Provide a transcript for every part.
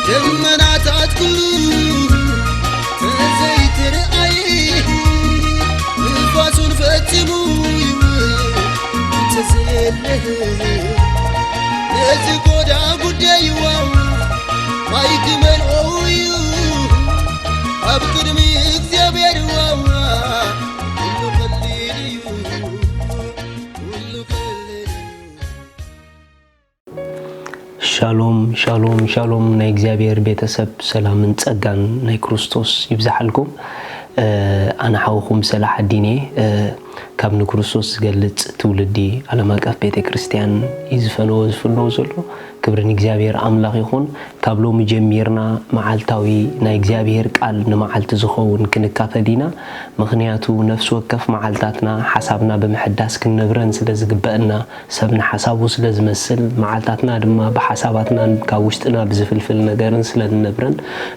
ደመናታት ኩሉ ተዘይትርኣይ፣ ንፋሱን ፈጺሙ ይውል እንተዘየለ፣ ነዚ ጎዳ ጉዳይዋ ማይ ክመልኦ እዩ ኣብ ቅድሚ እግዚኣብሔር ዋዋ። ኩሉ ቀሊል እዩ፣ ኩሉ ቀሊል እዩ። ሻሎም፣ ሻሎም፣ ሻሎም፣ ናይ እግዚኣብሔር ቤተሰብ፣ ሰላምን ጸጋን ናይ ክርስቶስ ይብዝሓልኩም። እ፣ ኣነ ሓውኹም ሰላሕ ኣዲን እየ። እ፣ ካብ ንክርስቶስ ዝገልጽ ትውልዲ ዓለም ኣቀፍ ቤተ ክርስቲያን እዩ ዝፈነወ ዝፍነው ዘሎ። ክብሪ ንእግዚኣብሔር ኣምላኽ ይኹን። ካብ ሎሚ ጀሚርና መዓልታዊ ናይ እግዚኣብሔር ቃል ንመዓልቲ ዝኸውን ክንካፈል ኢና። ምኽንያቱ ነፍሲ ወከፍ መዓልታትና ሓሳብና ብምሕዳስ ክንነብረን ስለ ዝግበአና፣ ሰብ ንሓሳቡ ስለ ዝመስል፣ መዓልታትና ድማ ብሓሳባትናን ካብ ውሽጥና ብዝፍልፍል ነገርን ስለ እንነብረን፣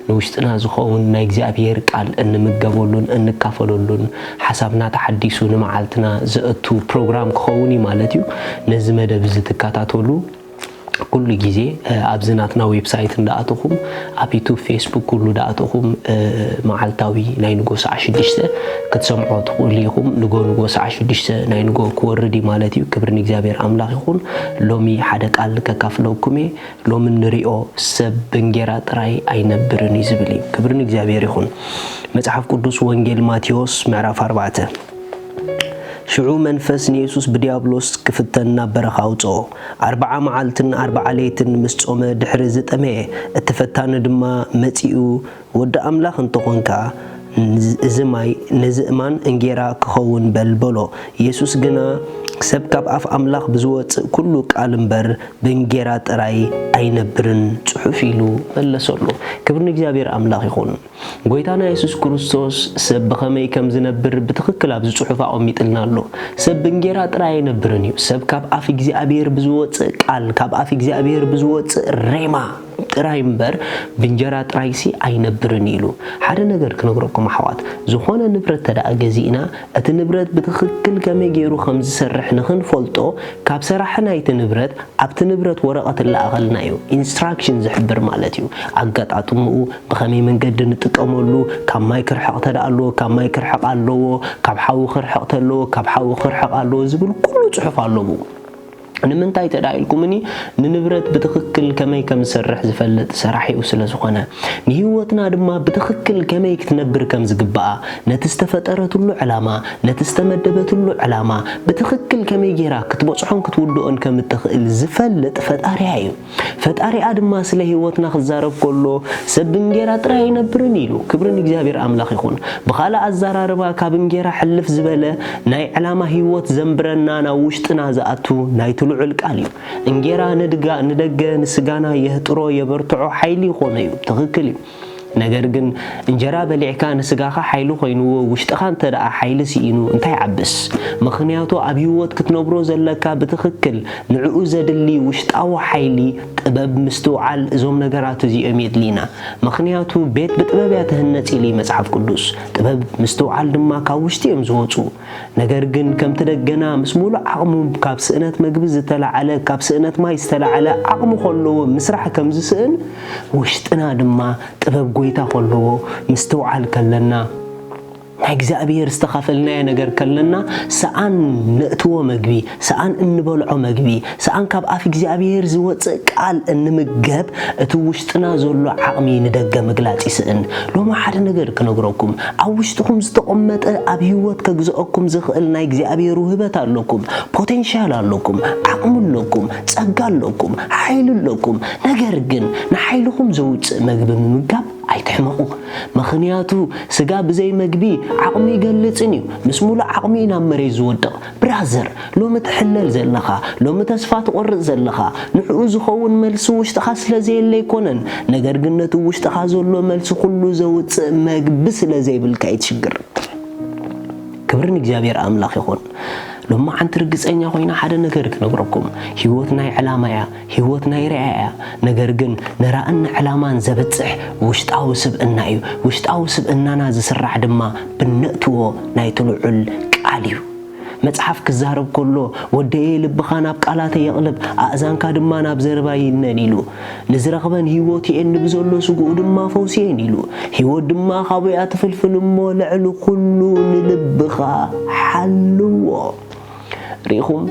ንውሽጥና ዝኸውን ናይ እግዚኣብሔር ቃል እንምገበሉን እንካፈለሉን፣ ሓሳብና ተሓዲሱ ንመዓልትና ዘእቱ ፕሮግራም ክኸውን እዩ ማለት እዩ። ነዚ መደብ እዚ ትከታተሉ ኩሉ ግዜ፣ እ፣ ኣብዚ ናትና ዌብሳይት እንዳኣተኹም፣ ኣብ ዩቱብ፣ ፌስቡክ ኩሉ ዳኣተኹም፣ እ፣ መዓልታዊ ናይ ንጎ ሰዓት ሽዱሽተ ክትሰምዖ ትኽእሉ ኢኹም። ንጎ፣ ንጎ ሰዓት ሽዱሽተ ናይ ንጎ ክወርድ እዩ ማለት እዩ። ክብሪ ንእግዚኣብሔር ኣምላኽ ይኹን። ሎሚ ሓደ ቃል ከካፍለኩም እየ። ሎሚ ንሪኦ፣ ሰብ ብእንጌራ ጥራይ ኣይነብርን እዩ ዝብል እዩ። ክብሪ ንእግዚኣብሔር ይኹን። መጽሓፍ ቅዱስ ወንጌል ማቴዎስ ምዕራፍ ኣርባዕተ። ሽዑ መንፈስ ንየሱስ ብድያብሎስ ክፍተን ናብ በረኻ ኣውጽኦ። ኣርብዓ መዓልትን ኣርብዓ ለይትን ምስ ጾመ ድሕሪ ዝጠመየ፣ እቲ ፈታኒ ድማ መጺኡ፣ "ወዲ ኣምላኽ እንተኾንካ፣ እዚ ማይ ነዚ እማን እንጌራ ክኸውን በል" በሎ። የሱስ ግና፣ "ሰብ ካብ ኣፍ ኣምላኽ ብዝወጽእ ኩሉ ቃል እምበር፣ ብእንጌራ ጥራይ ኣይነብርን ጽሑፍ" ኢሉ መለሰሉ። ክብሪ ንእግዚኣብሔር ኣምላኽ ይኹን። ጎይታና የሱስ ክርስቶስ ሰብ ብኸመይ ከም ዝነብር ብትኽክል ኣብዚ ጽሑፍ ኣቐሚጥልና ኣሎ። ሰብ ብእንጌራ ጥራይ ኣይነብርን እዩ። ሰብ ካብ ኣፍ እግዚኣብሔር ብዝወጽእ ቃል፣ ካብ ኣፍ እግዚኣብሔር ብዝወጽእ ሬማ ጥራይ እምበር ብእንጀራ ጥራይሲ ኣይነብርን ኢሉ። ሓደ ነገር ክነግረኩም ኣሕዋት፣ ዝኾነ ንብረት ተደኣ ገዚእና፣ እቲ ንብረት ብትኽክል ከመይ ገይሩ ከም ዝሰርሕ ንኽንፈልጦ፣ ካብ ሰራሒ ናይቲ ንብረት ኣብቲ ንብረት ወረቐት እለኣኸልና እዩ። ኢንስትራክሽን ዝሕብር ማለት እዩ። ኣገጣጥምኡ፣ ብኸመይ መንገዲ ንጥቀመሉ፣ ካብ ማይ ክርሕቕ ተደኣ ኣለዎ፣ ካብ ማይ ክርሕቕ ኣለዎ፣ ካብ ሓዊ ክርሕቕ ተለዎ፣ ካብ ሓዊ ክርሕቕ ኣለዎ ዝብል ኩሉ ጽሑፍ ኣለዎ። ንምንታይ ተዳ ኢልኩምኒ፣ ንንብረት ብትኽክል ከመይ ከም ዝሰርሕ ዝፈልጥ ሰራሒኡ ስለ ዝኾነ፣ ንህይወትና ድማ ብትኽክል ከመይ ክትነብር ከም ዝግብኣ፣ ነቲ ዝተፈጠረትሉ ዕላማ፣ ነቲ ዝተመደበትሉ ዕላማ ብትኽክል ከመይ ጌራ ክትበጽሖን ክትውድኦን ከም እትኽእል ዝፈልጥ ፈጣሪያ እዩ። ፈጣሪኣ ድማ ስለ ህይወትና ክዛረብ ከሎ፣ "ሰብ ብእንጌራ ጥራይ ኣይነብርን" ኢሉ። ክብሪ ንእግዚኣብሔር ኣምላኽ ይኹን። ብኻልእ ኣዘራርባ፣ ካብ እንጌራ ሕልፍ ዝበለ ናይ ዕላማ ህይወት ዘንብረና፣ ናብ ውሽጥና ዝኣቱ ናይቲ ልዑል ቃል እዩ። እንጌራ ንድጋ-፣ ንደገ ንስጋና የህጥሮ፣ የበርትዖ፣ ሓይሊ ይኾኖ እዩ። ትኽክል እዩ። ነገር ግን እንጀራ በሊዕካ ንስጋኻ ሓይሊ ኮይንዎ፣ ውሽጥኻ እንተ ደኣ ሓይሊ ስኢኑ እንታይ ዓብስ? ምኽንያቱ ኣብ ህይወት ክትነብሮ ዘለካ ብትኽክል ንዕኡ ዘድሊ ውሽጣዊ ሓይሊ፣ ጥበብ፣ ምስትውዓል፣ እዞም ነገራት እዚኦም የድልዩና። ምኽንያቱ ቤት ብጥበብ እያ ትህነጽ ኢሉ እዩ መጽሓፍ ቅዱስ። ጥበብ፣ ምስትውዓል ድማ ካብ ውሽጢ እዮም ዝወጹ። ነገር ግን ከምቲ ደገና ምስ ሙሉእ ዓቕሙ ካብ ስእነት መግቢ ዝተላዕለ፣ ካብ ስእነት ማይ ዝተላዕለ ዓቕሙ ከለዎ ምስራሕ ከም ዝስእን፣ ውሽጥና ድማ ጥበብ ጎይታ ከለዎ ምስትውዓል ከለና፣ ናይ እግዚኣብሔር ዝተኻፈልናዮ ነገር ከለና፣ ሰኣን ነእትዎ መግቢ፣ ሰኣን እንበልዖ መግቢ፣ ሰኣን ካብ ኣፍ እግዚኣብሔር ዝወጽእ ቃል እንምገብ፣ እቲ ውሽጥና ዘሎ ዓቕሚ ንደገ ምግላጽ ይስእን። ሎሚ ሓደ ነገር ክነግረኩም፣ ኣብ ውሽጥኹም ዝተቐመጠ ኣብ ህይወት ከግዝአኩም ዝኽእል ናይ እግዚኣብሔር ውህበት ኣለኩም፣ ፖቴንሻል ኣለኩም፣ ዓቕሚ ኣለኩም፣ ጸጋ ኣለኩም፣ ሓይሊ ኣለኩም። ነገር ግን ንሓይልኹም ዘውጽእ መግቢ ምምጋብ ኣይትሕመቑ። ምኽንያቱ ስጋ ብዘይ መግቢ ዓቕሙ ይገልጽን እዩ። ምስ ሙሉእ ዓቕሚ እዩ ናብ መሬት ዝወድቕ። ብራዘር፣ ሎሚ ትሕለል ዘለኻ፣ ሎሚ ተስፋ ትቖርጽ ዘለኻ፣ ንዕኡ ዝኸውን መልሲ ውሽጥኻ ስለ ዘየለ ኣይኮነን። ነገር ግን ነቲ ውሽጥኻ ዘሎ መልሲ ኩሉ ዘውጽእ መግቢ ስለ ዘይብልካ እዩ ትሽግር። ክብሪ ንእግዚኣብሔር ኣምላኽ ይኹን። ሎማዓንቲ ርግጸኛ ኮይና ሓደ ነገር ክነግረኩም። ህይወት ናይ ዕላማ እያ። ህይወት ናይ ርኣያ እያ። ነገር ግን ንራእን ንዕላማን ዘብጽሕ ውሽጣዊ ስብእና እዩ። ውሽጣዊ ስብእናና ዝስራሕ ድማ ብነእትዎ ናይቲ ልዑል ቃል እዩ። መጽሓፍ ክዛረብ ከሎ፣ "ወደየ ልብኻ ናብ ቃላተይ የቕልብ፣ ኣእዛንካ ድማ ናብ ዘረባይ ይነን" ኢሉ። "ንዝረኽበን ህይወት እየን፣ ንብዘሎ ስግኡ ድማ ፈውሲ እየን" ኢሉ። ህይወት ድማ ካብኡ እያ ትፍልፍል እሞ፣ ልዕሊ ኩሉ ንልብኻ ሓልዎ። ርኢኹም?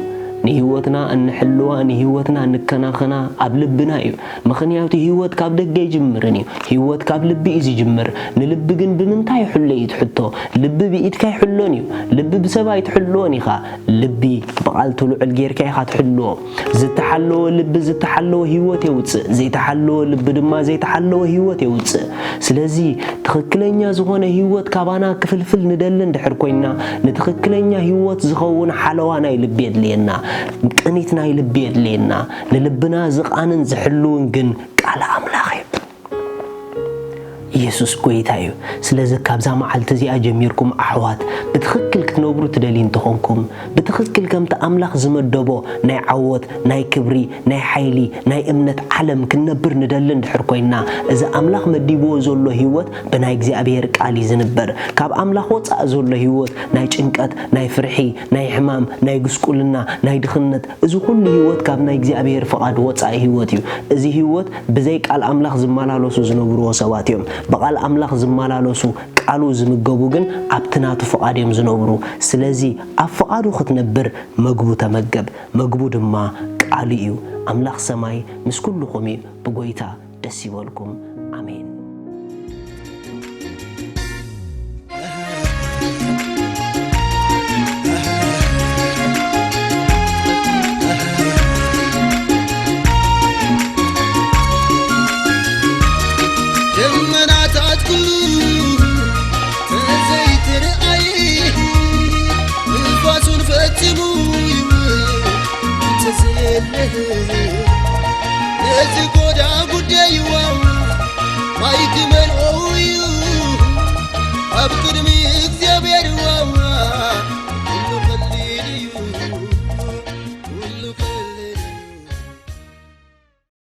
ንህይወትና እንሕልዋ፣ ንህይወትና እንከናኸና ኣብ ልብና እዩ። ምኽንያቱ ህይወት ካብ ደገ ኣይጅምርን እዩ። ህይወት ካብ ልቢ እዩ ዝጅምር። ንልቢ ግን ብምንታይ ይሕሎ እዩ ትሕቶ? ልቢ ብኢድካ ኣይሕሎን እዩ። ልቢ ብሰብ ኣይትሕልዎን ኢኻ። ልቢ ብቓል ትልዑል ጌርካ ኢኻ ትሕልዎ። ዝተሓለወ ልቢ ዝተሓለወ ህይወት የውጽእ። ዘይተሓለወ ልቢ ድማ ዘይተሓለወ ህይወት የውጽእ። ስለዚ ትኽክለኛ ዝኾነ ህይወት ካባና ክፍልፍል ንደሊ እንድሕር ኮይና፣ ንትኽክለኛ ህይወት ዝኸውን ሓለዋ ናይ ልቢ የድልየና። ቅኒት ናይ ልቢ የድልየና። ንልብና ዝቓንን ዝሕልውን ግን ቃል ኣምላኽ እዩ። ኢየሱስ ጎይታ እዩ። ስለዚ ካብዛ መዓልቲ እዚኣ ጀሚርኩም ኣሕዋት ብትኽክል ክትነብሩ ትደልዩ እንተኾንኩም፣ ብትኽክል ከምቲ ኣምላኽ ዝመደቦ ናይ ዓወት፣ ናይ ክብሪ፣ ናይ ሓይሊ፣ ናይ እምነት ዓለም ክንነብር ንደሊ እንድሕር ኮይና፣ እዚ ኣምላኽ መዲብዎ ዘሎ ህይወት ብናይ እግዚኣብሔር ቃል እዩ ዝንበር። ካብ ኣምላኽ ወጻኢ ዘሎ ህይወት ናይ ጭንቀት፣ ናይ ፍርሒ፣ ናይ ሕማም፣ ናይ ጉስቁልና፣ ናይ ድኽነት፣ እዚ ኩሉ ህይወት ካብ ናይ እግዚኣብሔር ፍቓድ ወጻኢ ህይወት እዩ። እዚ ህይወት ብዘይ ቃል ኣምላኽ ዝመላለሱ ዝነብርዎ ሰባት እዮም። ብቓል ኣምላኽ ዝመላለሱ፣ ቃሉ ዝምገቡ ግን ኣብቲ ናቱ ፍቓድ እዮም ዝነብሩ። ስለዚ ኣብ ፍቓዱ ክትነብር መግቡ ተመገብ፣ መግቡ ድማ ቃሉ እዩ። ኣምላኽ ሰማይ ምስ ኩልኹም እዩ። ብጎይታ ደስ ይበልኩም። ኣሜን። ደመናታት ኩሉ